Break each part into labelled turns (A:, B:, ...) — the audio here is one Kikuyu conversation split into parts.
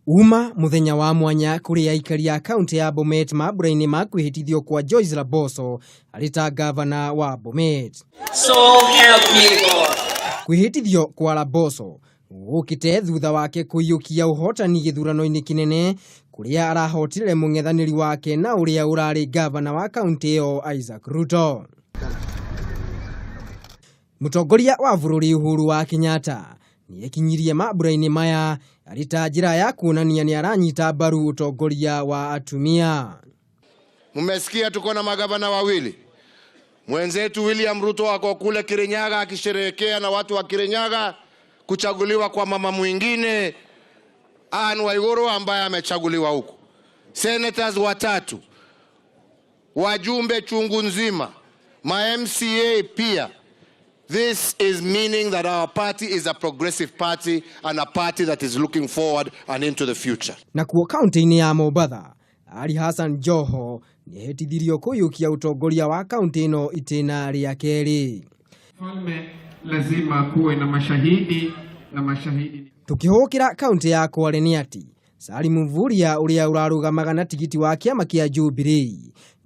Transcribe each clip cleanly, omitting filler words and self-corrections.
A: Uma muthenya wa mwanya kũrĩ aikari a kaunti ya Bomet mambura-inĩ ma kwĩhĩtithio kwa Joyce Laboso arĩ ta ngavana wa Bomet.
B: So help me God.
A: Kwĩhĩtithio kwa Laboso gũkĩte thutha wake kũiyũkia ũhotani gĩthurano-inĩ kĩnene kũrĩa arahotire mũng'ethanĩri wake na ũrĩa ũrarĩ ngavana wa kaunti ĩyo Isaac Ruto. Mũtongoria wa bũrũri Uhuru wa Kenyatta nĩekinyirie mambura-inĩ maya arĩ ta njĩra ya kuonania nĩ aranyita mbaru ũtongoria wa atumia.
C: Mmesikia tuko na magavana wawili. Mwenzetu William Ruto ako kule Kirinyaga akisherehekea na watu wa Kirinyaga kuchaguliwa kwa mama mwingine Anne Waiguru ambaye amechaguliwa huku. Senators watatu, wajumbe chungu nzima, ma MCA pia. This is meaning that our party is a progressive party and a party that is looking forward and into the future.
A: Nakuo kaunti-inĩ ya Mombatha, Ali Hassan Joho nĩehĩtithirio kũiyũkia ũtongoria wa kaunti ĩno itĩna rĩa kerĩ.
D: Mfalme lazima kuwe na mashahidi na mashahidi.
A: Tukĩhũkĩra kaunti ya Kwale nĩ atĩ Salim Mvurya ũrĩa ũrarũgamaga na tigiti wa kĩama kĩa Jubilee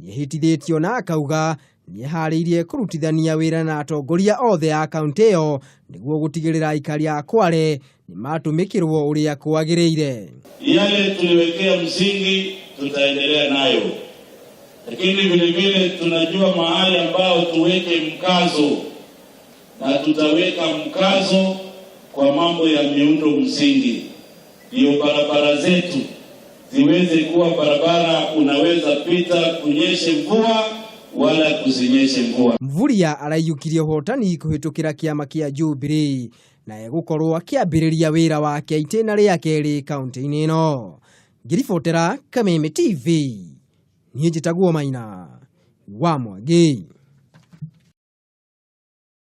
A: nĩehĩtithĩtio na akauga nĩeharĩirie kũrutithania wĩra na atongoria othe a kaunti ĩyo nĩguo gũtigĩrĩra aikari a Kwale nĩmatũmĩkĩrwo ũrĩa kwagĩrĩire.
E: Yale tuliwekea msingi tutaendelea nayo, lakini vile vile tunajua mahali ambao tuweke mkazo, na tutaweka mkazo kwa mambo ya miundo msingi, ndio barabara zetu ziweze kuwa barabara unaweza pita kunyeshe mvua wala kusinyeshe mvua.
A: Mvurya araiyũkirie ũhotani kũhĩtũkĩra kĩama kĩa Jubilee na egũkorwo akĩambĩrĩria wĩra wake itĩna rĩa kerĩ kaunti-inĩ ĩno. Ngĩribotera Kameme TV, niĩ njĩtagwo Maina wa Mwangi.